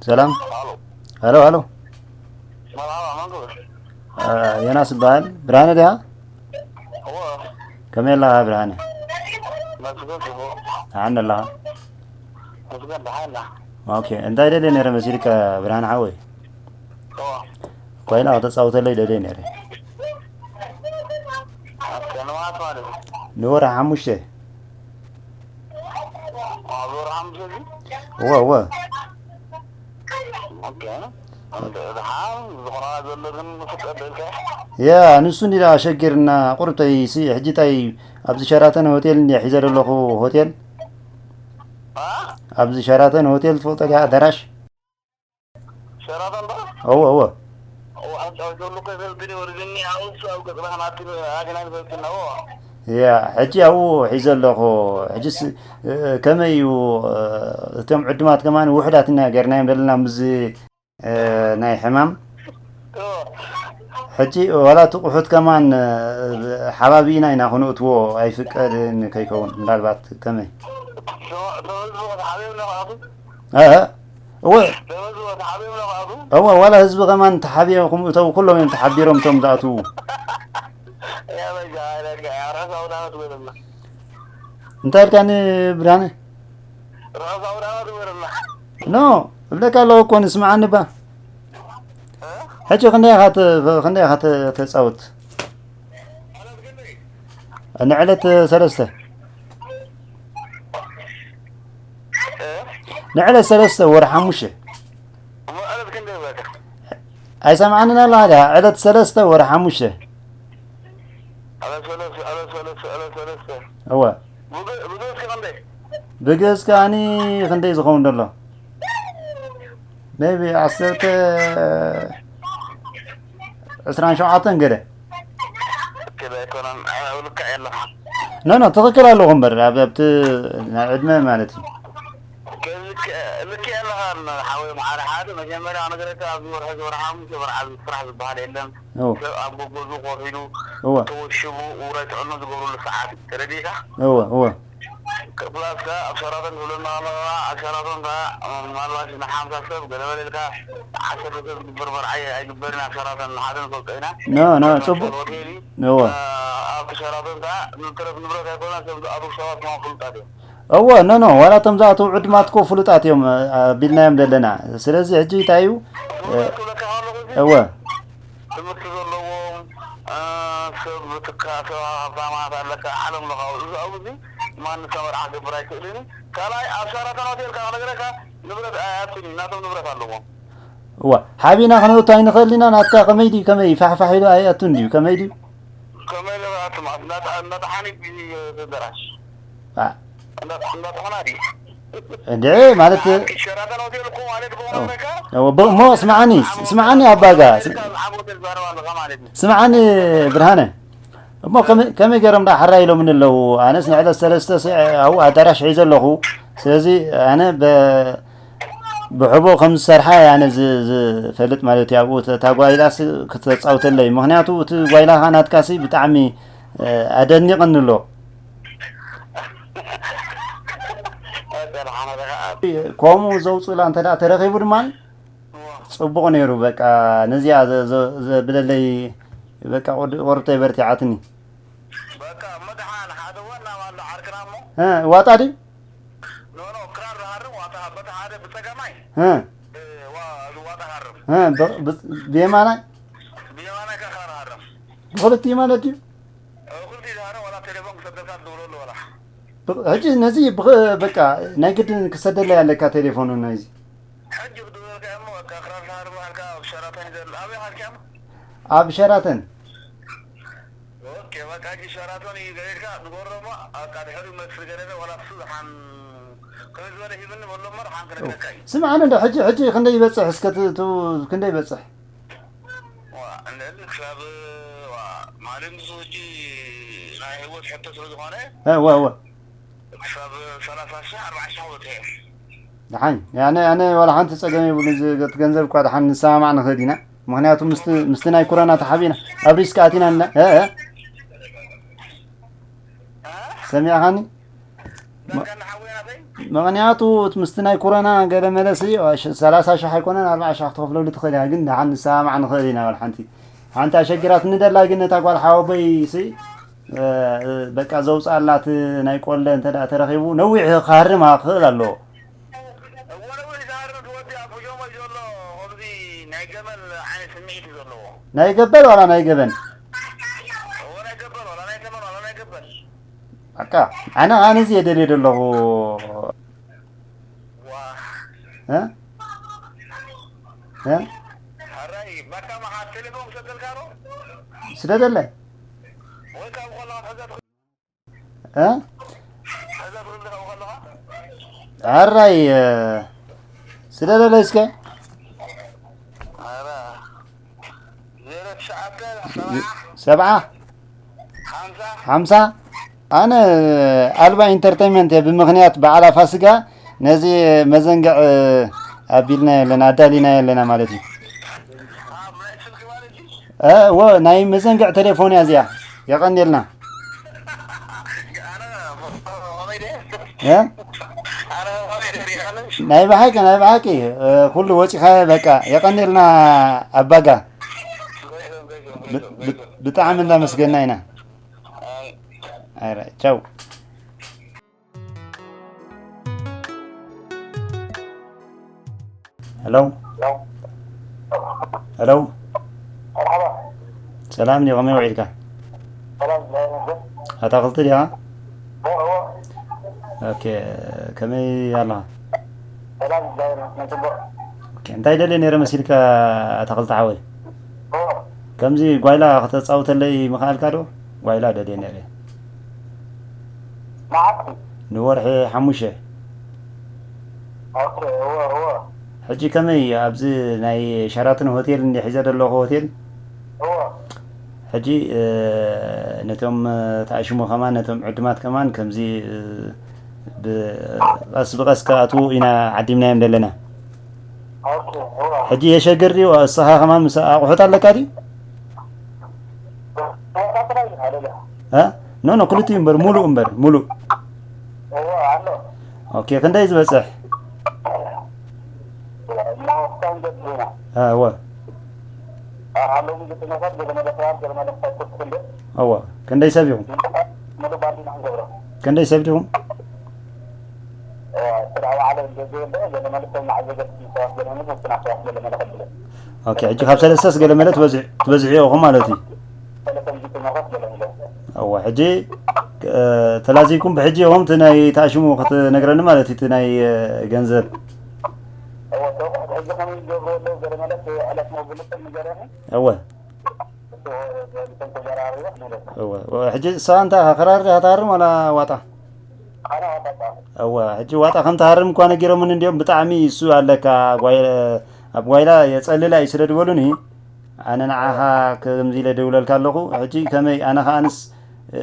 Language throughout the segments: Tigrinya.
ሰላም። ሄሎ። ሄሎ፣ ሄሎ። መርሓባ፣ መን ክብል? እ፣ ዮናስ ይበሃል። ብርሃነ ዲኻ? እወ። ከመይ ኣለኻ ብርሃነ? መስገን ጽቡቕ። ደሓን ኣለኻ? መስገን ደሓን ኢና። ኦኬ፣ እንታይ ደልየ ነይረ መሲልካ ብርሃነ ሓወይ? እወ። ኮይና ከተጻውተለይ ደልየ ነይረ። ኦኬ፣ ንመዓስ ማለት እዩ? ንወርሒ ሓሙሽተ። ኣብ ወርሒ ሓሙሽተ እዚ? እወ፣ እወ። ኦኬ። እንደ ድሓን ዝኾነ ዘሎ ግን ምፍቀድ ኢልካ? ያ፣ ንሱ እንዲ ደኣ ኣሸጊርና፣ ቁሩብ ተይ፣ ሲ፣ ሕጂ ታይ ኣብዚ ሸራተን ሆቴል እንዲ ሒዘ ዘለኹ ሆቴል? አ? ኣብዚ ሸራተን ሆቴል ትፈልጦ ዲኻ ኣዳራሽ? ሸራተን ዶ? እወ፣ እወ። እወ፣ ኣብ ጫው ዘሎ እኮ ይፈልጥ ድዩ? ወርድኒ፣ ኣብስ ኣብ ገጽና ክናት ኣቲና ንፈልጥና፣ እወ። ያ፣ ሕጂ ኣብኡ ሒዘ ኣለኹ። ሕጂስ፣ እ፣ ከመይ እዩ፣ እ፣ እቶም ዕዱማት ከማን ውሑዳት ኢና ጌርናዮም ዘለና ምስዚ፣ እ፣ ናይ ሕማም። እወ። ሕጂ ዋላ እቲ ቁሑት ከማን፣ እ፣ ሓባቢና ኢና ክንእትዎ ኣይፍቀድን ከይከውን፣ ምናልባት ከመይ? ተመ-፣ ተመዝቦ ተሓቢኦም ነኻቱ? እ፣ እ፣ እወ፣ ተመዝቦ ተሓቢኦም ነኻቱ? እወ፣ ዋላ ህዝቢ ከማን ተሓቢኦም እተው፣ ኩሎም እዮም ተሓቢሮም እቶም ዝኣትዉ። ያ በጃ፣ ያ በጃ፣ ያ ራስ ኣውዳመት ወይምና። እንታይ ኢልካኒ ብርሃነ? ራስ ኣውዳመት ወይምና። ኖ፣ እብለካ ኣለኹ እኮ ንስምዓኒ ባ። እ? ሕጂ ክንደይ ኢኻ ተ-፣ ክንደይ ኢኻ ተ-፣ ተጻውት? ንዕለት ሰለስተ። እ? ንዕለት ሰለስተ ወርሒ ሓሙሽተ። እሞ ዕለት ክንደይ በቃ? ኣይሰምዓንን ኣለኻ ድያ? ዕለት ሰለስተ ወርሒ ሓሙሽተ። ዕለት ሰለስተ፣ ዕለት ሰለስተ፣ ዕለት ሰለስተ። እወ። ብግ-፣ ብግእዝ ከ ክንደይ? ብግእዝ ከኣኒ ክንደይ ዝኸውን ዘሎ? ሜቢ ዓሰርተ፣ ዕስራን ሸውዓተን ገለ። ትክክል ኣይኮነን። እ፣ ልክዕ የለኻ። ኖ፣ ኖ፣ ትኽክል ኣለኹ እምበር፣ ኣብ፣ ኣብቲ ናይ ዕድመ ማለት እዩ። ልክዕ፣ ልክዕ የለኻን ሓወይ መዓረ ሓደ። መጀመርያ ክነግረካ፣ ኣብዚ ወርሒ፣ እዚ ወርሒ ሓሙሽተ ወርሒ ዓቢ ስራሕ ዝበሃል የለን። ኦ። ሰብ ኣብ ጎጎዙ ኮፍ ኢሉ እወ። ተወሽቡ ውራይ ጥዕኑ ዝገብርሉ ሰዓት እዩ። ተረዲእካ? እወ፣ እወ። ፕላስ ከኣ ኣብ ሸራተን ክብለና ከለኻ፣ ኣብ ሸራተን ከኣ ምናልባት ንሓምሳ ሰብ ገለ በለ ኢልካ ዓሰርተ ሰብ ዝግበር መርዓ ኣይ-፣ ኣይግበርን ኣብ ሸራተን፣ ንሓደ ንፈልጦ ኢና። ኖ፣ ኖ፣ ሸራተን ጽቡቅ። ሆቴል እዩ። እወ። እ፣ ኣብቲ ሸራተን ከኣ ንብረት፣ ንብረት ኣይኮነን፣ ሰብ ዝኣትዉ ሰባት ከማን ፍሉጣት እዮም። እወ፣ ኖ፣ ኖ፣ ዋላ እቶም ዝኣትዉ ዕዱማት እኮ ፍሉጣት እዮም፣ እ፣ ኣቢልናዮም ዘለና። ስለዚ ሕጂ እንታይ እዩ? እ፣ ፍሉጣት ክብለካ ከለኹ እዚ እወ። ትምህርቲ ዘለዎም፣ እ፣ ሰብ ትካ-፣ ሰብ ሃብታማት ኣለካ፣ ዓለም ለኻዊ። እዚ ኣብኡ እዚ ማንም ሰብ መርዓ ክገብር ኣይክእልን እዩ። ካልኣይ፣ ኣብ ሸራተን ሆቴል ካብ ክነግረካ ንብረት ኣይኣቱን እዩ፣ ናቶም ንብረት ኣለዎም። እዋ፣ ሓቢና ክነውታ ኣይንኽእል ኢና። ናትካ ከመይ ድዩ? ከመይ ፋሕፋሕ ኢሉ ኣይኣቱን ድዩ? ከመይ ድዩ? ከመይ ኢሉ ኣይኣቱን ማለት፣ እናጣ-፣ እናጣሓኒ ብዩ ተደራሽ። አ። እንዳ-፣ እንዳጥሖና ድዩ? እንድዒ፣ ማለት፣ ሸራተን ሆቴል እኮ ማለት እኮ ኦ። ማለካ? እዎ፣ ብ-፣ እሞ ስምዓኒ፣ ስምዓኒ ኣባጋ። ዓብ ሆቴል ዛረባ ኣለኻ ማለት እዩ። ስምዓኒ ብርሃነ። እሞ ከመይ፣ ከመይ ገይሮም ደኣ ሕራይ ኢሎምኒ ኣለዉ? ኣነስ ንዕለት ሰለስተ ሲ-፣ ኣብኡ ኣዳራሽ ሒዘ ኣለኹ። ስለዚ ኣነ በ-፣ ብሕቦ ከም ዝሰርሓ እየ ኣነ ዝ-፣ ዝፈልጥ ማለት እዩ። ኣብኡ እታ ጓይላስ ክተጻውተለይ። ምኽንያቱ እቲ ጓይላኻ ናትካሲ ብጣዕሚ፣ እ፣ ኣደኒቕኒ ኣሎ። ከምኡ ዘውፅኡላ እንተ ደኣ ተረኺቡ ድማ እዋ። ጽቡቕ ነይሩ። በቃ ነዚኣ ዘ-፣ ዘ-፣ ዘብለለይ በቃ ቁድ-፣ ቁርብተይ በርቲዓትኒ። በቃ መድሓን ሓደ ወና ኣሎ ዓርክና እሞ። እ፣ ዋጣ ድዩ? ኖ፣ ኖ፣ ክራር ዝሃርም ዋጣ በታ ሓደ ብጸጋማይ። እ። እ፣ ዋ-፣ ዋጣ ሃርም። እ፣ ብ-፣ ብ-፣ ብየማናይ? ብየማናይ ከ ክራር ሃርም። ብኽልቲኡ ማለት ድዩ? እ፣ ክልቲኡ ዝሃርም ዋላ ቴሌፎን ክሰደልካ ትደውለሉ ዋላ። ብ-፣ ሕጂ ነዚ ብኽ-፣ በቃ ናይ ግድን ክሰደለይ ኣለካ ቴሌፎኑ ናይዚ። ሕጂ ክድውለልካ እሞ በቃ ክራር ዝሃርም በሃልካ ኣብ ሸራተን ይዘል። ኣበይ ሃልካ እሞ? ኣብ ሸራተን። ኦኬ፣ በቃ፣ ሕጂ ሸራተን እዩ ገይርካ ንገሮ እሞ፣ በቃ፣ ድሕሪኡ መልሲ ገለለ፣ ዋላ እሱ ደሓን ከመይ ዝበለ ሂብኒ በሎ እሞ፣ ደሓን ክነግረካ እዩ። ስምዓኒ እንዶ፣ ሕጂ፣ ሕጂ ክንደይ ይበጽሕ? እስከ ት-፣ ት-፣ ክንደይ ይበጽሕ? ዋ፣ እንደ ክሳብ፣ ዋ፣ ማለት ንሱ ሕጂ ናይ ህይወት ሕቶ ስለ ዝኾነ፣ እወ፣ እወ። ክሳብ ሰላሳ ሺሕ፣ ኣርባዓ ሺሕ ወጥሐ። ደሓን፣ ኣነ፣ ኣነ ዋላ ሓንቲ ጸገም የብሉን። እዚ ገ-፣ ገንዘብ እኳ ደሓን ንሰማማዕ ንኽእል ኢና። ምኽንያቱ ምስቲ፣ ምስቲ ናይ ኮሮና ተሓቢእና ኣብ ሪስክ ኣቲና እና፣ እ፣ እ። እ? ሰሚዕኻኒ? በቃ፣ ንሓወይ ናተይ። ምኽንያቱ እቲ ምስቲ ናይ ኮሮና ገለ መለሲ ሰላሳ ሽሕ ኣይኮነን ኣርባዓ ሽሕ ክትኸፍለሉ ትኽእል እያ። ግን ደሓን ንሰማማዕ ንኽእል ኢና። ወላ ሓንቲ ሓንቲ ኣሸጊራትኒ ደላ። ግን ነታ ጓል ሓወቦይ ሲ በቃ ዘውፅኣላ እቲ ናይ ቆለ እንተ ደኣ ተረኺቡ ነዊሕ ክሃርም ክኽእል ኣለዎ። እወ ነዊሕ ዝሃርም እቲ ወዲ ኣብ ፉሾሞ እዩ ዘሎ። ከምዚ ናይ ገመል ዓይነት ስምዒት እዩ ዘለዎ። ናይ ገበል ዋላ ናይ ገበን? እወ ናይ ገበል ዋላ ናይ ተመን ዋላ ናይ ገበል። በቃ ኣነ ኣነ እዚ የደልየ ዘለኹ። ዋ እ እ ሓራይ ባካ መሓ ቴሌፎን ክሰደልካ ዶ? ስደደለይ። ወይ ካብ ኮላ ሕዘት እ ሕዘት ክልተ ካብ ኮላ ኣራይ ስደደለይ እስከ ኣራ ዜሮ ትሽዓተ ሰብዓ ሓምሳ ኣነ ኣልባ ኢንተርቴይንመንት እየ ብምኽንያት በዓላ ፋስጋ ነዚ መዘንግዕ ኣቢልና የለና ኣዳሊና የለና ማለት እዩ። እ፣ ወ ናይ መዘንግዕ ቴሌፎን እያ እዚኣ። የቐንየልና። እ? ናይ ብሓቂ ናይ ብሓቂ እ፣ ኩሉ ወፂኻ በቃ የቐንየልና ኣባጋ። ብ- ብ- ብጣዕሚ እንዳመስገና ኢና። ኣረ ቻው። ሄሎ ሄሎ፣ ሰላም ዲዩ? ከመይ ውዒልካ? ኣታኽልቲ ዲኻ? ኦኬ፣ ከመይ ኣለኻ? ኦኬ፣ እንታይ ደልየ ነይረ መሲልካ ኣታኽልቲ ሓወይ? ከምዚ ጓይላ ከተጻውተለይ ምኽኣልካ ዶ? ጓይላ ደልየ ነይረ። መዓልቲ? ንወርሒ ሓሙሽተ። ኦኬ፣ እወ፣ እወ። ሕጂ ከመይ ኣብዚ ናይ ሸራተን ሆቴል እንዲ ሒዘ ዘለኹ ሆቴል? እወ። ሕጂ፣ እ፣ ነቶም፣ እ፣ ተኣሽሙ ከማን፣ ነቶም ዕዱማት ከማን ከምዚ፣ እ፣ ብ-፣ ቀስ ብቐስ ክኣትዉ ኢና ዓዲምናዮም ዘለና። ኦኬ፣ እወ። ሕጂ የሸግር ድዩ? እስኻ ከማን ምስ ኣቑሑት ኣለካ ድዩ? እ? ኖ፣ ኖ፣ ክልቲኡ እምበር፣ ሙሉእ እምበር፣ ሙሉእ። እወ፣ ኣሎ። ኦኬ፣ ክንደይ ዝበጽሕ? እና እስካሁን ገድልና። እ፣ እወ። አ-፣ ኣለዉ ብዙሕ ነገር ገለ መለ ሰባት፣ ገለ መለ ሰባት ክትክልእ። እወ፣ ክንደይ ሰብ ኢኹም? ሙሉእ ባንዲና ክንገብሮ። ክንደይ ሰብ ዲኹም? እ፣ ስራሕ ባዕሎም እንተዘየለ፣ ገለ መለ ሰብ መዓዘገት ሰባት ገለ መለ ውስና ሰባት ገለ መለ ከብለ። ኦኬ፣ ሕጂ ካብ ሰለስተስ ገለ መለ ትበዝሑ፣ ትበዝሑ ኢኹም ማለት እዩ። ሰለስተ ሚእቲ ሰባት ገለ መለ። እወ፣ ሕጂ፣ እ፣ ተላዚብኩም ብሕጂ ኢኹም እቲ ናይ ተኣሽሙ ክትነግረኒ ማለት እዩ፣ እቲ ናይ፣ እ፣ ገንዘብ። እወ፣ ተውኩ፣ ሕጂ ከመይ ይገብሩ ኣለዉ ገለ መለ፣ እቲ ዕለት ነው ብልጽ ንገረኒ። እወ። እሱ፣ እ፣ ብልጽ ተዘራሪቡ ንብለካ። እወ፣ እወ፣ ሕጂ ንስኻ እንታይ ኢኻ፣ ክራር ዲኻ ትሃርም ዋላ ዋጣ? ኣነ ዋጣ እወ፣ ሕጂ ዋጣ ከም ትሃርም እኳ ነጊሮምኒ እንድዮም፣ ብጣዕሚ እሱ ኣለካ፣ ጓይ-፣ ኣብ ጓይላ የጸልላ እዩ ስለ ዝበሉኒ፣ ኣነ ንዓኻ ከምዚ ኢለ ደውለልካ ኣለኹ። ሕጂ ከመይ፣ ኣነ ኸኣንስ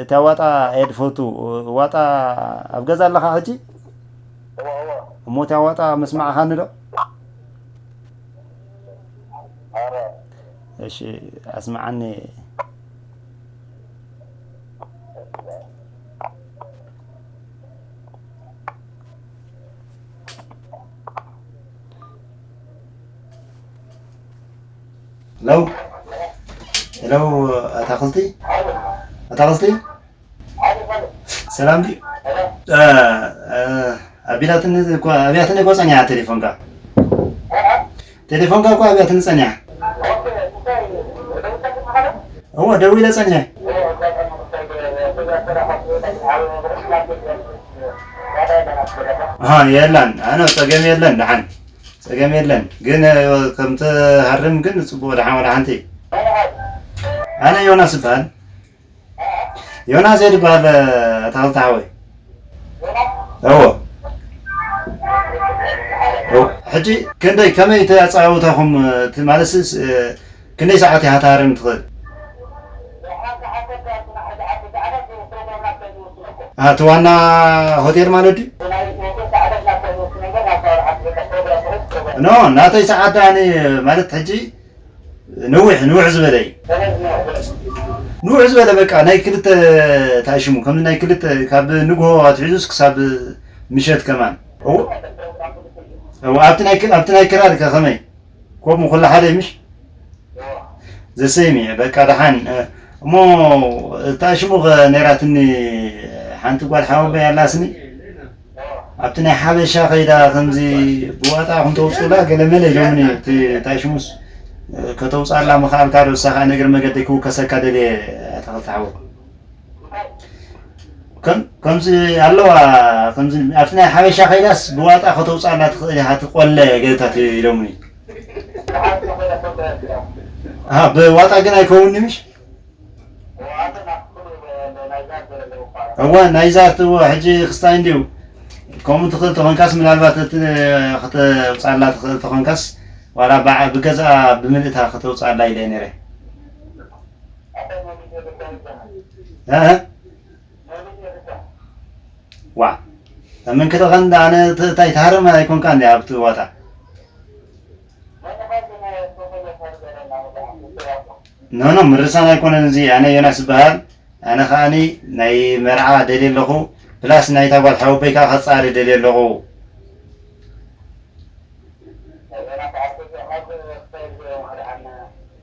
እታ ዋጣ እየ ድፈቱ። ዋጣ ኣብ ገዛ ኣለኻ ሕጂ? እወ፣ እወ። እሞ እታ ዋጣ መስማዕኻኒ ዶ? ኣረ። እሺ፣ ኣስምዓኒ። ሄሎ፣ ሄሎ፣ ኣታኽልቲ፣ ኣታኽልቲ፣ ሰላም ድዩ? እ፣ እ፣ ኣቢላትኒ እኮ፣ ኣብያትኒ እኮ ጸኒሓ ቴሌፎንካ። ቴሌፎንካ እኮ ኣብያትኒ ጸኒሓ። እወ፣ ደዊለ ጸኒሐ። ኣሃ፣ የላን። ኣነ ጸገም የለን፣ ደሓን። ጸገም የለን። ግን፣ እ፣ ከም ትሃርም ግን ጽቡቕ፣ ደሓን ወደ ሓንቲ። ኣነ ዮናስ እበሃል። ዮናስ እየ ዝበሃል፣ ኣታኽልቲ ሓወይ። እዎ። እዎ። ሕጂ ክንደይ፣ ከመይ እቲ ኣጸዋውታኹም፣ እቲ ማለትስ፣ እ፣ ክንደይ ሰዓት ኢኻ ትሃርም ትኽእል? ኣሃ፣ እቲ ዋና ሆቴል ማለት ድዩ? ኖ፣ ናተይ ሰዓት ዳኒ ማለት ሕጂ ንውሕ፣ ንውሕ ዝበለ እዩ። ንውሕ ዝበለ በቃ ናይ ክልተ ታሽሙ፣ ከም ናይ ክልተ ካብ ንግሆ ኣትሒዙስ ክሳብ ምሸት ከማን። እው-፣ እው፣ ኣብቲ ናይ ክ-፣ ኣብቲ ናይ ክራር ከ ከመይ? ከምኡ ኩሉ ሓደ ምሽ? ዘሰይም እየ፣ በቃ ደሓን። እ፣ እሞ እታ ሽሙ ከ ነይራትኒ ሓንቲ ጓል ሓወቦይ ኣላስኒ። ኣብቲ ናይ ሓበሻ ከይዳ ከምዚ ብዋጣ ከም ተውፅኡላ ገለ መለ ኢሎምኒ። እቲ እታ ሽሙስ፣ እ፣ ከተውፅኣላ ምኽኣልካ ዶ? እሳ ከዓ ነግር መገዲ ክውከሰካ ደልየ ኣተኸልቲ ሓወቦይ። ከም-፣ ከምዚ ኣለዋ፣ ከምዚ ኣብቲ ናይ ሓበሻ ከይዳስ ብዋጣ ከተውፅኣላ ትኽእል ኢኻ፣ ትቆለ ገብታት ኢሎምኒ። ኣሃ፣ ብዋጣ ግን ኣይከውንን'ዩ ምሽ? እወ፣ ናይዛ እትዎ ሕጂ ክስታይ እንድዩ። ከምኡ ትኽእል ተኾንካስ፣ ምናልባት እቲ ከተውፅኣላ ትኽእል ተኾንካስ፣ ዋላ ብዓ-፣ ብገዝኣ ብምልእታ ከተውፅኣላ ኢለ ነይረ። እህ? ዋ፣ ምን ክደኸን ኣነ ት-፣ እንታይ ተሃረም ኣይኮንካ እንዲ ኣብቲ ዋጣ? ኖ፣ ኖ፣ ምርሳን ኣይኮነን እዚ። ኣነ ዮናስ ይበሃል። ኣነ ከኣኒ ናይ መርዓ ደልየ ኣለኹ። ፕላስ ናይታ ጓል ሓወቦይ ከኣ ከጻሪ ደልየ ኣለኹ።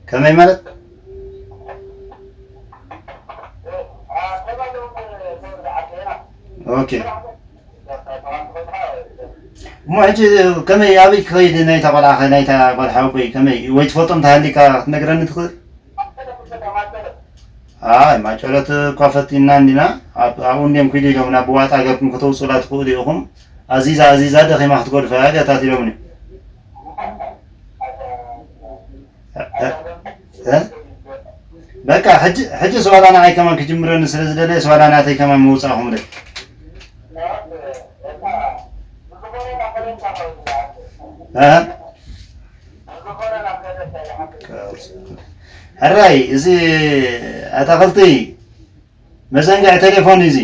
ከመይ ማለት? ኦኬ። እሞ ሕጂ ከመይ፣ ኣበይ ክኸይድ ናይታ ቆልዓ ኸ፣ ናይታ ቆልዓ ሓወቦይ ከመይ? ወይ ትፈልጦም ተሃሊካ ክትነግረኒ ትኽእል? ኣይ፣ ማጨሎት እኳ ፈቲና እንዲና፣ ኣብ-፣ ኣብኡ እንድዮም ኪዱ ኢሎምና፣ ብዋጣ ገርኩም ከተውፅኡላ ትኽእሉ ኢኹም። ኣዚዛ፣ ኣዚዛ ደኺማ ክትገድፎ እያ፣ ገታት ኢሎምኒ። እ-፣ እ-፣ እ-፣ በቃ፣ ሕጂ፣ ሕጂስ ዋላ ንዓይ ከማን ክጅምረኒ ስለ ዝደለየስ ዋላ ናተይ ከማን ምውፃእኹምለይ። እ? ሕራይ፣ እዚ ኣታኽልቲ መዘንግዒ ቴሌፎን እዩ፣ እዚ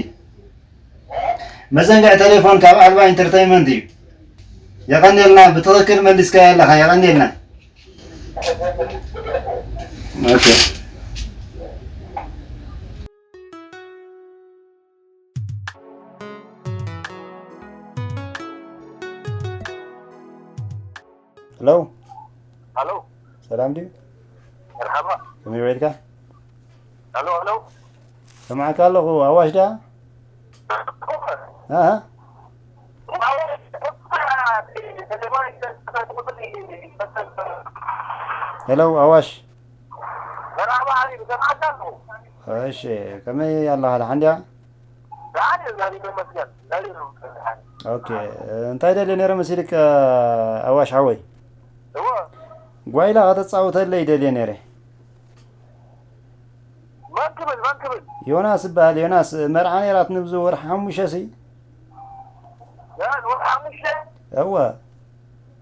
መዘንግዒ ቴሌፎን ካብ ኣልባ ኢንተርቴይንመንት እዩ። የቐንየልና፣ ብትኽክል መሊስካዮ ኣለኻ፣ የቐንየልና። ኦኬ። ሄሎ። ሃሎ። ሰላም ድዩ? መርሓባ። ከመይ ውዒልካ? ሃሎ፣ ሃሎ። ሰማዕካ ኣለኹ፣ ኣዋሽ ድያ? እ? ሄሎ፣ ኣዋሽ። መርሓባ ሓቢቢ፣ ሰማዕካ ኣለኹ። እሺ፣ ከመይ ኣለኻ? ደሓን ድያ? ደሓን እየ፣ እግዚኣብሔር ይመስገን። እግዚኣብሔር ይመስገን፣ ደሓን። ኦኬ፣ እንታይ ደልየ ነይረ መሲልካ ኣዋሽ ሓወይ? እወ። ጓይላ ከተጻውተለይ ደልየ ነይረ። መን ክብል፣ መን ክብል? ዮናስ እበሃል። ዮናስ፣ መርዓ ነይራትኒ ኣብዚ ወርሒ ሓሙሽተ ሲ። ዮናስ፣ ወርሒ ሓሙሽተ? እወ።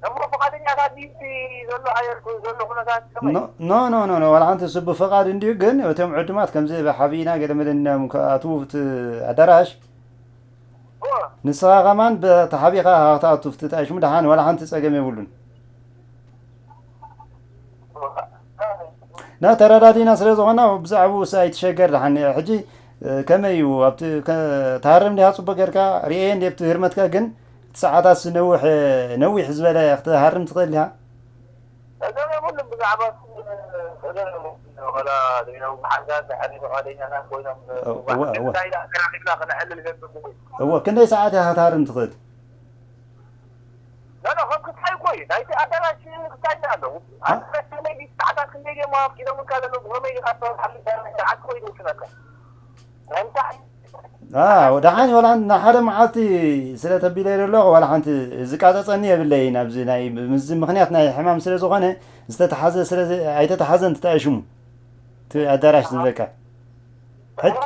እሞ ፍቓደኛታት ድዩ እቲ ዘሎ ኣየር፣ ዘሎ ኩነታት ከመይ? ኖ፣ ኖ፣ ኖ፣ ኖ፣ ኖ፣ ዋላ ሓንቲ፣ እሱ ብፍቓድ እንድዩ፣ ግን እቶም ዕዱማት ከምዚ ሓቢእና ገለ መለ እንድዮም ክኣትዉ ኣብቲ ኣዳራሽ። እወ። ንስኻ ከማን ብ-፣ ተሓቢእኻ ኢኻ ክትኣቱ ኣብቲ ጣይ ሽሙ፣ ደሓን ዋላ ሓንቲ ጸገም የብሉን። እወ። ና ተረዳዲና ስለ ዝኾና ብዛዕባኡ ስ-፣ ኣይትሸገር ደሓን። ሕጂ፣ እ፣ ከመይ እዩ ኣብቲ ከ-፣ ትሃርም ዲኻ ጽቡቕ ጌርካ? ርእየ እንድየ ኣብቲ ህርመትካ፣ ግን እቲ ሰዓታት ነዊሕ፣ ነዊሕ ዝበለ ክትሃርም ትኽእል ዲኻ? ጸገም የብሉን። ብዛዕባ እሱ ጸገም የብሉን። ወላ ዘይነውሕ ሓንሳብ ድሕሪ ፍቓደኛታት ኮይኖም እወ፣ እወ። እንታይ ኢላ ኣቀራሪብና ክነዕልል ገጽ እወ፣ ክንደይ ሰዓት ኢኻ ክትሃርም ትኽእል? ኖ፣ ኖ፣ ከም ክስታይ እኮ እዩ። ናይቲ ኣዳራሽ ክስታይ ኣሎ። አ? ኣዳራሽ ከመይ ድዩ? ሰዓታት ክንደይ ድዮም ኣፍቂዶምልካ ዘለዉ? ብኸመይ ኢኻ ትሰርሓሉ? ሰዓት እኮ እዩ ዝውስነካ። እንታይ? አ፣ ደሓን ዋላ ሓንቲ፣ ንሓደ መዓልቲ ስለ ተቢለ ዘለኹ ዋላ ሓንቲ ዝቃጸጸኒ የብለይን። ኣብዚ ናይ፣ ምስዚ ምኽንያት ናይ ሕማም ስለ ዝኾነ ዝተተሓዘ ስለ ዘ-፣ ኣይተተሓዘን ትጣየ ሽሙ። እቲ ኣዳራሽ ዝብለካ። ሕጂ፣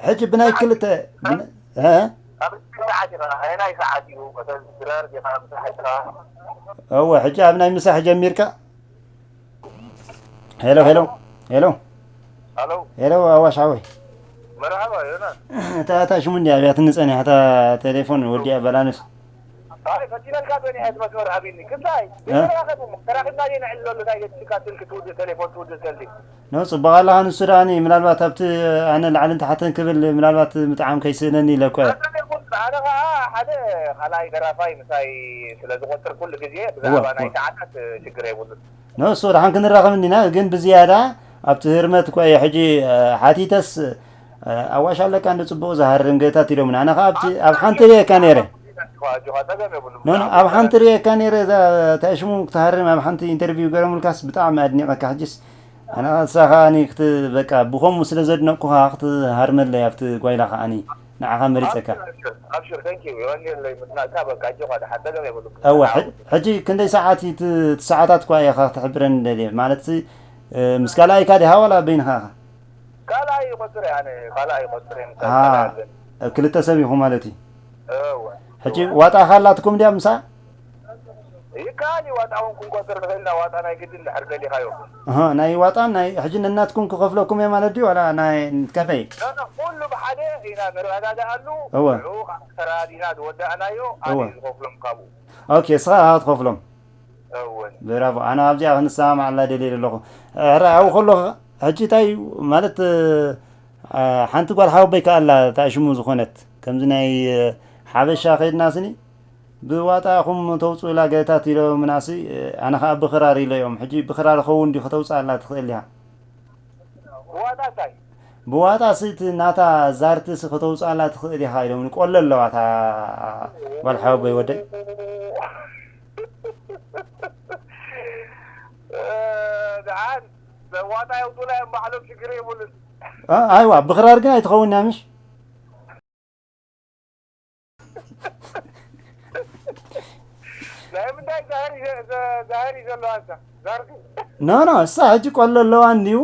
ሕጂ ብናይ ክልተ፣ ብን-፣ እ? ኣብ ሰዓት ኢኻ፣ ኣየናይ ሰዓት እዩ? ድራር ዲኻ፣ ምሳሕ ዲኻ? እወ፣ ሕጂ ኣብ ናይ ምሳሕ ጀሚርካ? ሄሎ፣ ሄሎ፣ ሄሎ። ሃሎ። ሄሎ፣ ኣዋሽ ሓወይ። መርሓባ፣ ዮናስ። እታ፣ እታ ሽሙ እንድያ ኣብያትኒ ጸኒሓ፣ እታ ቴሌፎን ወዲኣ ባላንስ። ኣይ፣ ፈቲነልካ ጸኒሐ እቲ መስመር ኣቢኒ። ክስታይ፣ እ? ተራኸቡ፣ ተራኺብና ድየ ንዕልል ዘሎ፣ እንታይ ገዲስካ ስልኪ ትውድእ፣ ቴሌፎን ትውድእ ሰልዲ? ኖ፣ ጽቡቕ ኣለኻ። ንሱ ደኣኒ ምናልባት ኣብቲ ኣነ ላዕልን ታሕትን ክብል ምናልባት ምጥዓም ከይስእነኒ ኢለ እኮ እየ። ኣነ ዘይኮንኩ ኣነ ከዓ ሓደ ካልኣይ ደራፋይ ምሳይ ስለ ዝቆፅር ኩሉ ግዜ እወ ብዛዕባ ናይ እወ ሰዓታት ሽግር የብሉን። ንሱ ደሓን ክንራኸብ እንዲና፣ ግን ብዝያዳ ኣብቲ ህርመት እኳ እየ ሕጂ እ፣ ሓቲተስ እ፣ ኣዋሽ ኣለካ እንደ ፅቡቕ ዝሃርም ገታት ኢሎምና። ኣነ ከዓ ኣብቲ ኣብ ሓንቲ ርእየካ ነይረ። ኣጆኻ ጸገም የብሉን። ኖ ኖ፣ ኣብ ሓንቲ ርእየካ ነይረ። እዛ እንታይ ሽሙ ክትሃርም ኣብ ሓንቲ ኢንተርቪው ገረሙልካስ ብጣዕሚ ኣድኒቐካ። ሕጅስ ኣነ ንሳ ከዓኒ ክት በቃ ብኸምኡ ስለ ዘድነቕኩኻ ክትሃርመለይ ኣብቲ ጓይላ ከዓኒ ንዓኻ መሪጸካ። ኣብሽር ተንኪ የቐንየለይ ምድናቕካ። በቃ ኣጆኻ ደሓን ጸገም የብሉን። እወ ክሰዓው ሕጂ ክንደይ ሰዓት እዩ እቲ ሰዓታት እኳ ኢኻ ክትሕብረኒ ደልየ ማለት ሲ ምስ ካልኣይካ ዲኻ ዋላ በይንኻ ኢኻ? ካልኣይ ይቆጽር እየ ኣነ። ካልኣይ ይቆጽር እየ። ምሳይ ኣሃ ካልኣይ ኣለኒ። ክልተ ሰብ ኢኹም ማለት እዩ። እወ ሕጂ እወ ዋጣ ካላትኩም ድያ ምሳ? ይከኣል እዩ። ዋጣ እውን ክንቆጽር ንኽእል ኢና። ዋጣ ናይ ግድን ድሕር ደሊኻዮ። ኣሃ ናይ ዋጣ ናይ ሕጂ ነናትኩም ክኸፍለኩም እየ ማለት ድዩ ዋላ ናይ ከመይ? ኖ ኖ፣ ኩሉ ብሓደ ኢና ንረዳድኣሉ። እወ ንዕኡ ከዓ ተረዳዲና ዝወዳእናዮ ኣነ እወ እዩ ዝኸፍሎም ካብኡ። ኦኬ እስኻ ኢኻ ትኸፍሎም። እወ ብራቮ ኣነ ኣብዚኣ ክንሰማማዓላ ደልየ ዘለኹ። ሕራይ ኣብኡ ከሎ ሕጂ እንታይ እዩ ማለት እ፣ ሓንቲ ጓል ሓወቦይ ከኣላ እታ ሽሙ ዝኾነት ከምዚ ናይ እ፣ ሓበሻ ከይድና ስኒ ብዋጣኹም ተውፅኡላ ገታት ኢሎምናሲ ኣነ ከዓ ብኽራር ኢለዮም ሕጂ ብኽራር ኸውን ድዩ ከተውፅኣላ ትኽእል ኢኻ? ዋጣ እንታይ? ብዋጣ ሲ እቲ ናታ ዛርትሲ ከተውፅኣላ ትኽእል ኢኻ ኢሎምኒ ቆሎ ኣለዋ እታ ጓል ሓወቦይ ወደይ። ደሓን ሰብ ዋጣ የውፅኡላ እዮም ባዕሎም ሽግር የብሉን። እ፣ ኣይዋ ብኽራር ግን ኣይትኸውን እያ ምሽ? ናይ ምንታይ ዛህሪ ዛህሪ ዘለዋ እዛ ዛርቲ? ኖ ኖ እሳ ሕጂ ቆሎ ኣለዋ እንድዩ።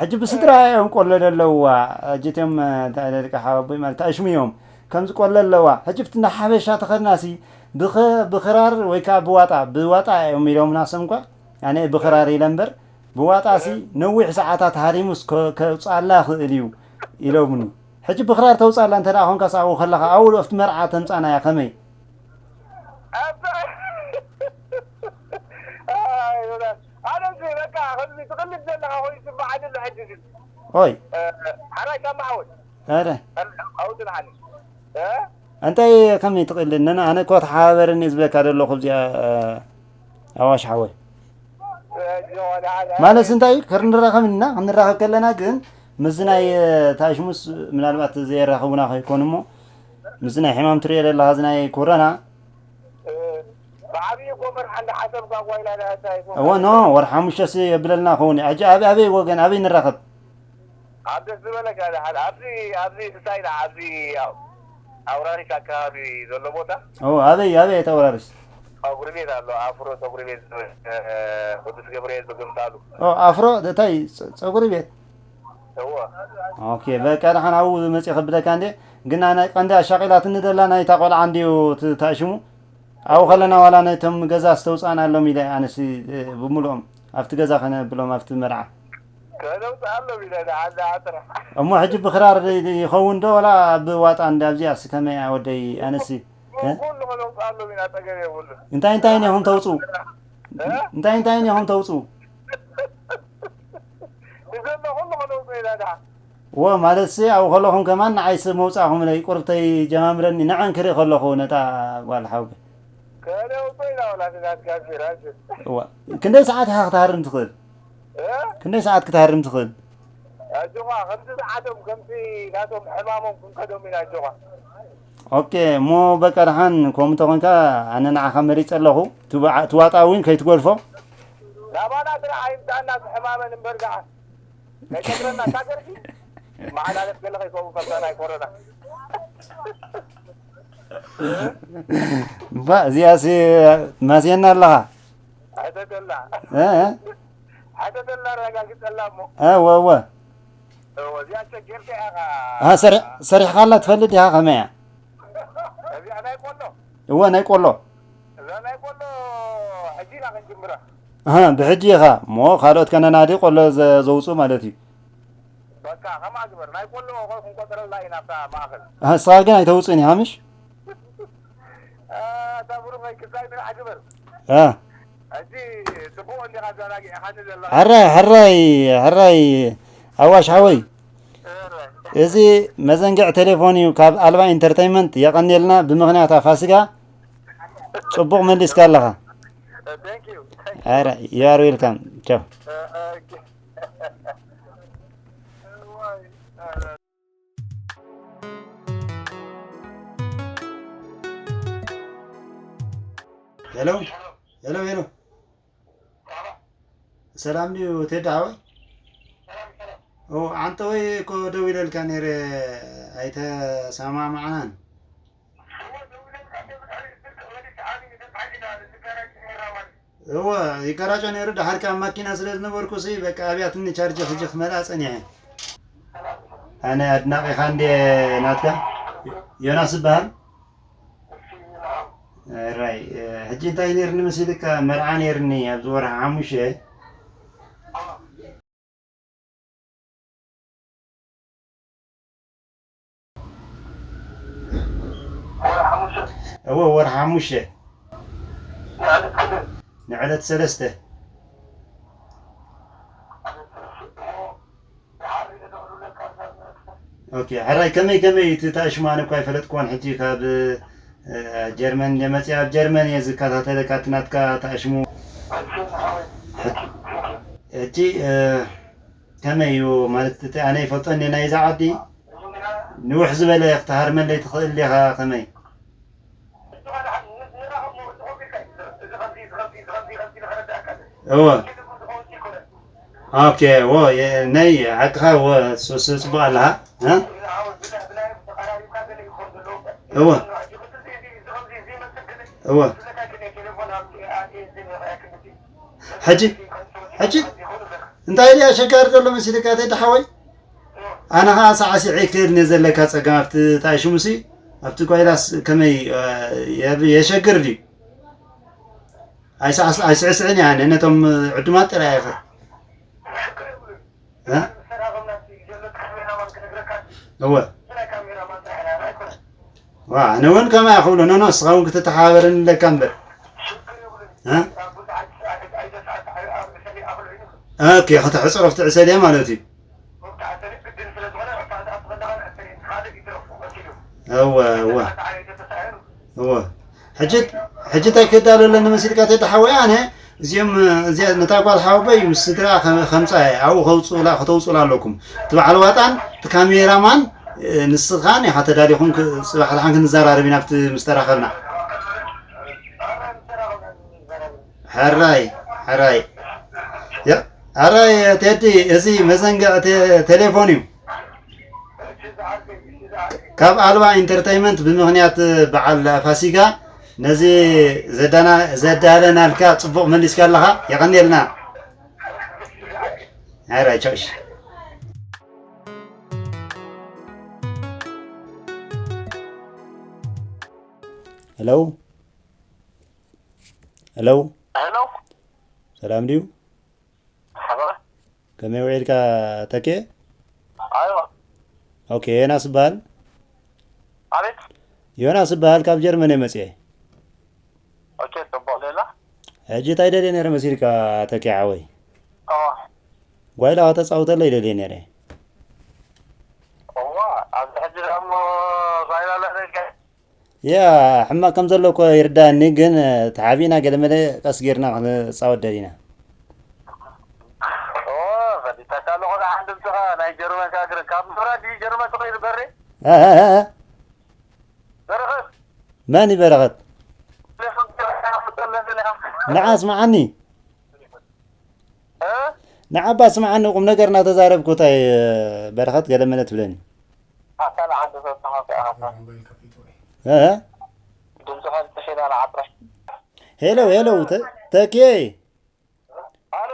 ሕጂ ብስድራ እዮም ቆሎ ዘለዋ። ሕጂ እትዮም እ፣ ደቂ ሓወቦይ ማለት ኣሽሙ እዮም ከምዚ ቆሎ ኣለዋ። ሕጂ ብቲ እንዳ ሓበሻ ተኸድናሲ ብኸ ብኽራር ወይ ከዓ ብዋጣ ብዋጣ እዮም ኢሎምና ሰምኳ ኣነ ብኽራር ኢለ እምበር ብዋጣ ሲ ነዊሕ ሰዓታት ሃሪሙስ ከ- ከውፅኣላ ይኽእል እዩ ኢሎምኒ። ሕጂ ብኽራር ተውፅኣላ እንተ ደኣ ኮንካ ኣብኡ ከለኻ ኣብኡ ኣብቲ መርዓ ተምፃናያ ከመይ? ኣነ እዚ በቃ ከምዚ ትቕልድ ዘለኻ ኮይኑ ይስምዓኒ ኣሎ ሕጂ እዚ። ኦይ ሓራይ ጫማ ሓወይ ኣረ ኣውፅልዓኒ። እንታይ ከመይ ትቕልድ ነና ኣነ እኮ ተሓባበረኒ ዝብለካ ዘለኹ እዚኣ ኣዋሽ ሓወይ። ማለት እንታይ እዩ ክንራኸብ ኢና ክንራኸብ ከለና ግን ምስዚ ናይ ታሽሙስ ምናልባት ዘየራኸቡና ከይኮኑ እሞ ምስዚ ናይ ሕማም ትሪኦ ዘለኻ እዚ ናይ ኮረና ብዓብዪ እኮ መርሓ እንዳሓሰብካ ጓይላ ዳህታ ይኮ እወ ኖ ወር ሓሙሽተ ሲ የብለልና ከውን ሕጂ ኣበይ ኣበይ ወገን ኣበይ ንራኸብ ኣብ ደስ ዝበለካ ዳሓል ኣብዚ ኣብዚ እንታይ ዳ ኣብዚ ኣውራሪስ ኣካባቢ ዘሎ ቦታ ኦ ኣበይ ኣበይ ተወራርስ ፀጉሪ ቤት ኣሎ ኣፍሮ ፀጉሪ ቤት ቅዱስ ገብርኤል ብግምታሉ ኦ ኣፍሮ እንታይ ፀጉሪ ቤት እዎ ኦኬ በቃ ደሓን ኣብኡ መፅእ ከብለካ እንዴ ግና ናይ ቀንዲ ኣሻቂላትኒ ደላ ናይታ ቆልዓ እንድዩ ታሽሙ ኣብኡ ከለና ዋላ ነቶም ገዛ ዝተውፃእና ኣሎም ኢለ ኣነሲ ብምልኦም ኣብቲ ገዛ ከነብሎም ኣብቲ መርዓ ከነውፅኣሎም ኢለ ንዓላ ጥራሕ እሞ ሕጂ ብክራር ይኸውን ዶ ወላ ብዋጣ እንዳ ኣብዚኣ ሲ ከመይ ወደይ ኣነሲ ኩሉ ከነውፅኣሎም ኢና ፀገም የብሉ እንታይ እንታይ ኢኹም ተውፅኡ እንታይ እንታይ ኢኹም ተውፅኡ ንዘሎ ኩሉ ከነውፅኦ ኢና ድሓ እዎ ማለት ሲ ኣብኡ ከለኹም ከማን ንዓይሲ መውፃእኹም ኢለ ቁርብተይ ጀማምረኒ ንዐን ክርኢ ከለኹ ነታ ጓል ሓውቢ ከነውፅኦ ኢና ወላ ንናትካ ፊራሽ እዋ ክንደይ ሰዓት ኢኻ ክትሃርም ትኽእል እ? ክንደይ ሰዓት ክትሃርም ትኽእል ኣጆኻ ከምቲ ዝዓቶም ከምቲ ናቶም ሕማሞም ክንከዶም ኢና ኣጆኻ ኦኬ እሞ በቃ ደሓን ከምኡ ተኾንካ ኣነ ንዓኻ መሪፀ ኣለኹ ትዋጣ እውን ከይትጎልፎ ናባና ጥራሕ ኣይምፃና ሕማመን እምበር ደሓን ከይጨግረና እታ ገርኪ መዓላለት ገለ ከይከውን ከምታ ናይ ኮረና ባ እዚኣሲ ማስየና ኣለኻ ሕተተላ እ? ሕተተላ ረጋግፀላ እሞ እ፣ ወ ወ እዚኣ ሸገርካ ኢኻ አ፣ ሰሪ- ሰሪሕኻላ ትፈልጥ ኢኻ ከመይ እያ እዚኣ ናይ ቆሎ እወ ናይ ቆሎ እዛ ናይ ቆሎ ሕጂ ኢና ክንጅምራ እ፣ ብሕጂ ኢኻ እሞ ካልኦት ከነናዲ ቆሎ ዘ- ዘውፅኡ ማለት እዩ በቃ ከማ ግበር ናይ ቆሎ ኮ ክንቆፅረላ ኢና ኣብታ ማእኸል እ፣ ንስኻ ግን ኣይተውፅእን ኢኻ ምሽ እታ ብሩኸይ ክሳይ ጥራሕ ግበር እ፣ ሕጂ ፅቡቅ እንዲኻ ዘናጊዕኻኒ ዘለኻ ሕራይ ሕራይ ሕራይ ኣዋሽ ሓወይ ኧረ፣ እዚ መዘንግዕ ቴሌፎን እዩ ካብ ኣልባ ኢንተርተይንመንት። የቐንየልና፣ ብምኽንያት ፋሲጋ ጽቡቕ መሊስካ ኣለኻ። Thank you. Thank you. ኣረ፣ you are welcome. ቻው። Uh, uh, okay. ሄሎ፣ ሄሎ፣ ሄሎ። ሰላም ድዩ ቴዲ ሓወይ? ኦ፣ ዓንተ ወይ እኮ ደዊለልካ ነይረ፣ ኣይተሰማማዕናን። እወ፣ ይጋራጮ ነይሩ። ደሓር ከኣ ኣብ ማኪና ስለ ዝነበርኩ ሲ፣ በቃ ኣብያትኒ ቻርጅ ሕጂ ክመልኣ ጸኒሐ። ኣነ ኣድናቒኻ እንዴ ናትካ፣ ዮናስ ይበሃል። ራይ፣ ሕጂ እንታይ ነይርኒ መሲልካ? መርዓ ነይርኒ ኣብዚ ወርሒ ሓሙሽተ። እወ፣ ወርሒ ሓሙሽተ። ንዕለት ሰለስተ። ኦኬ፣ ሕራይ ከመይ ከመይ እቲ ታሽሙ? ኣነ እኳ ኣይፈለጥክዎን። ሕጂ ካብ፣ እ፣ ጀርመን እየ መጽያ፣ ኣብ ጀርመን እየ ዝከታተለካ እቲ ናትካ ታሽሙ። ሕጂ፣ እ፣ ከመይ እዩ ማለት፣ እቲ ኣነ ይፈልጦ እንደ ናይዛ ዓዲ ንውሕ ዝበለ ክትሃርመለይ ትኽእል ዲኻ ከመይ? እወ። ኦኬ፣ እወ፣ የ-፣ ነይ ሓቅኻ፣ እወ፣ ሱ-፣ ሱ-፣ ጽቡቕ ኣለኻ። እ? እወ። እወ። ሕጂ፣ ሕጂ እንታይ ድዩ ኣሸጋሪ ዘሎ መሲልካ ተዲ ሓወይ? ኣነ ኸኣ ሳዕሲዐ ይክእል እየ ዘለካ ጸገም ኣብቲ ጣይ ሽሙሲ፣ ኣብቲ ጓይላስ ከመይ፣ እ፣ የብ-፣ የሸግር ድዩ? ኣይሳዕስ-፣ ኣይስዕስዕን እየ ኣነ፣ ነቶም ዕዱማት ጥራይ እየ ኸ-፣ እ? እወ። ዋ፣ ኣነ እውን ከምኣ ክብሎ፣ ኖ፣ ኖ፣ ንስኻ እውን ክትተሓባበረኒ ኣለካ እምበር። እ? ኦኬ፣ ከተሕፅሮ ክትዕሰል እየ ማለት እዩ። እወ፣ እወ። እወ። ሕጂ፣ ሕጂ እንታይ ክዳሎ ኣለኒ መሲልካ ተዲ ሓወይ? ኣነ እዚኦም፣ እዚኣ ነታ ጓል ሓወቦይ ምስ ስድራ ከ-፣ ከምጻ እየ። ኣብኡ ከውጽኡላ፣ ከተውጽኡላ ኣለኩም። እቲ በዓል ዋጣን እቲ ካሜራማን፣ እ፣ ንስኻን ኢኻ ተዳሊኹም ክ-፣ ጽባሕ ደሓን ክንዘራረብ ኢና ኣብቲ ምስ ተራኸብና። ሕራይ፣ ሕራይ። ያ፣ ሕራይ ቴዲ፣ እዚ መዘንግዕ ቴ-፣ ቴሌፎን እዩ። ካብ ኣልባ ኢንተርተይመንት ብምኽንያት በዓል ፋሲጋ ነዚ ዘዳና-፣ ዘዳለናልካ ጽቡቕ መሊስካ ኣለኻ። የቐንየልና። ኣረ ቻውሽ። ሄሎ፣ ሄሎ። ሄሎ። ሰላም ድዩ? ሰላም። ከመይ ውዒልካ ተኬ? ኣዮ። ኦኬ፣ ዮናስ እበሃል። ኣቤት። ዮናስ እበሃል፣ ካብ ጀርመን እየ መጽኤ። ኦኬ፣ ጽቡቕ ሌላ። ሕጂ እንታይ ደልየ ነይረ መሲልካ ተኬ ሓወይ? እዋ። ጓይላ ከተጻውተለይ ደልየ ነይረ። እዋ፣ ኣብዚ ሕጂ ደሞ ጓይላ ለረገ። ያ፣ ሕማቕ ከም ዘሎ እኮ ይርዳእኒ፣ ግን፣ እ፣ ተሓቢእና ገለ መለ ቀስ ጌርና ክንጻወት ደሊና። ኦ፣ ፈሊጠካ ኣለኹ፣ ደሓን ድምፅኻ ናይ ጀርመን ካግርን ካብ ምብራድ ድዩ ጀርመን ትኽእል በሪ? እ፣ እ፣ እ፣ እ። በረኸት። መን እዩ በረኸት? ንዓ ስምዓኒ። እ? ንዓባ ስምዓኒ፣ ቁም ነገር እናተዛረብኩ እንታይ፣ በረኸት ገለ መለ ትብለኒ? ኣታ ንዓዲ ሰብስኻ ከኣ። እ? ድምፅኻ ዝጥፊእና ንዓ ጥራሕ። ሄሎ፣ ሄሎ፣ ተ-፣ ተኪኤ። ኣሎ።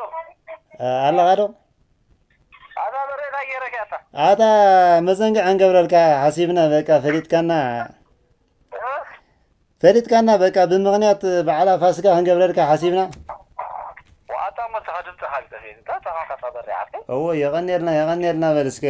እ፣ ኣለኻ ዶ? ኣታ በሬ እንታይ ገይረካ ኣታ? ኣታ መዘንግዕ ክንገብረልካ ሓሲብና፣ በቃ ፈሊጥካና። እ? ፈሊጥካና፣ በቃ ብምኽንያት በዓላ ፋሲካ ክንገብረልካ ሓሲብና። ዋታ እሞ ንስኻ ድምፅኻ ልጠፊእኒ፣ እንታይ ተኻኸሳ በሬ ዓርከይ? እዎ፣ የቐንየልና፣ የቐንየልና በል እስከ።